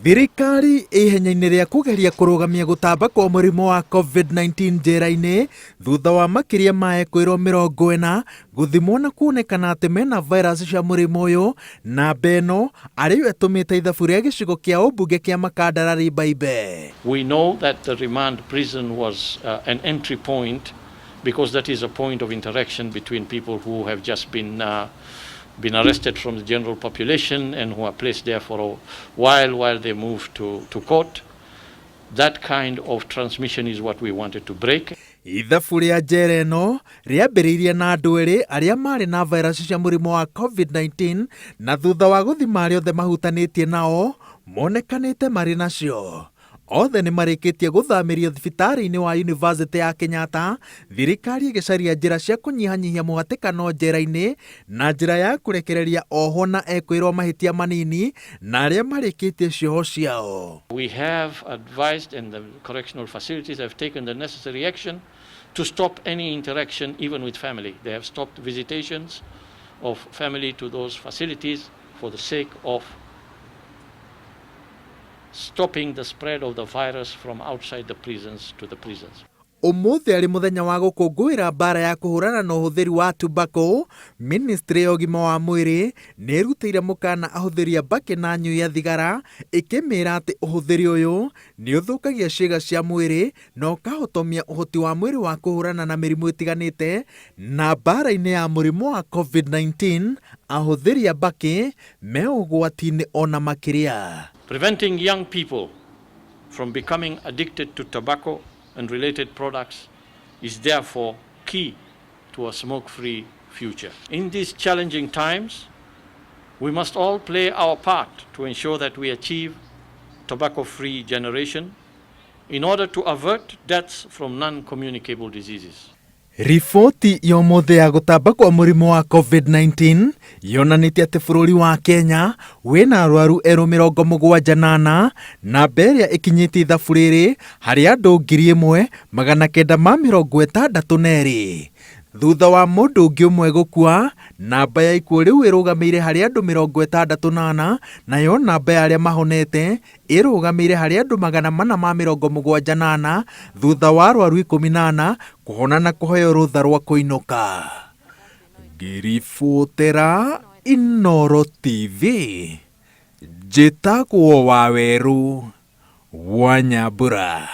Thirikari ĩ ihenya-inĩ rĩa kũgeria kũrũgamia gũtamba kwa mũrimũ wa COVID-19 njera-inĩ thutha wa makĩria ma ekwĩrwo 40 gũthimwo na kuonekana atĩ mena virus cia mũrimũ ũyũ. Namba ĩno arĩ yo ĩtũmĩte ithabu rĩa gĩcigo kĩa ũmbunge kĩa Makandara rĩimbaimbe. We know that the remand prison was an entry point because that is a point of interaction between people who have just been arrested from the general population and who are placed there for a while they move to court. That kind of transmission is what we wanted to break. Ithabu rĩa njera ĩno rĩambĩrĩirie na andũ erĩ arĩa marĩ na virus cia mũrimũ wa COVID-19, na thutha wa gũthima arĩa othe mahutanĩtie nao monekanĩte marĩ nacio. Othe nĩ marĩkĩtie gũthamĩrio thibitarĩ-inĩ wa Yunivasĩtĩ ya Kenyatta, thirikari ĩgĩcaria njĩra cia kũnyihanyihia mũhatĩkano njera-inĩ na njĩra ya kũrekereria ohwo na ekwĩrwo mahĩtia manini na arĩa marĩkĩtie cioho ciao. We have advised and the correctional facilities have taken the necessary action to stop any interaction even with family. They have stopped visitations of family to those facilities for the sake of stopping the spread of the virus from outside the prisons to the prisons. Ũmũthĩ arĩ mũthenya wa gũkũngũĩra mbara ya kũhũrana na ũhũthĩri wa tobacco, Ministry ya ũgima wa mwĩrĩ nĩ ĩrutĩire mũkana ahũthĩri a mbakĩ na anyui a thigara, ĩkĩmĩra atĩ ũhũthĩri ũyũ nĩ ũthũkagia ciĩga cia mwĩrĩ na ũkahotomia ũhoti wa mwĩrĩ wa kũhũrana na mĩrimũ ĩtiganĩte. Na mbara-inĩ ya mũrimũ wa COVID-19, ahũthĩri a mbakĩ me ũgwati-inĩ ona makĩria. Preventing young people from becoming addicted to tobacco and related products is therefore key to a smoke-free future. In these challenging times, we must all play our part to ensure that we achieve tobacco-free generation in order to avert deaths from non-communicable diseases. Riboti ya ũmũthĩ ya gũtamba kwa mũrimũ wa COVID-19 yonanĩtie atĩ bũrũri wa Kenya wĩna arwaru erũ 74, namba ĩrĩa ĩkinyĩtie ithabu rĩrĩ harĩ andũ 1962. Thutha wa mũndũ ũngĩ ũmwe gũkua, namba ya ikuũ rĩu ĩrũgamĩire harĩ andũ 64, nayo namba ya arĩa mahonete ĩrũgamĩire harĩ andũ 474, thutha wa arwaru 14 kũhona na kũheo rũtha rwa kũinũka. Ngĩribotera Inooro TV, njĩtagwo Wawerũ wa Nyambura.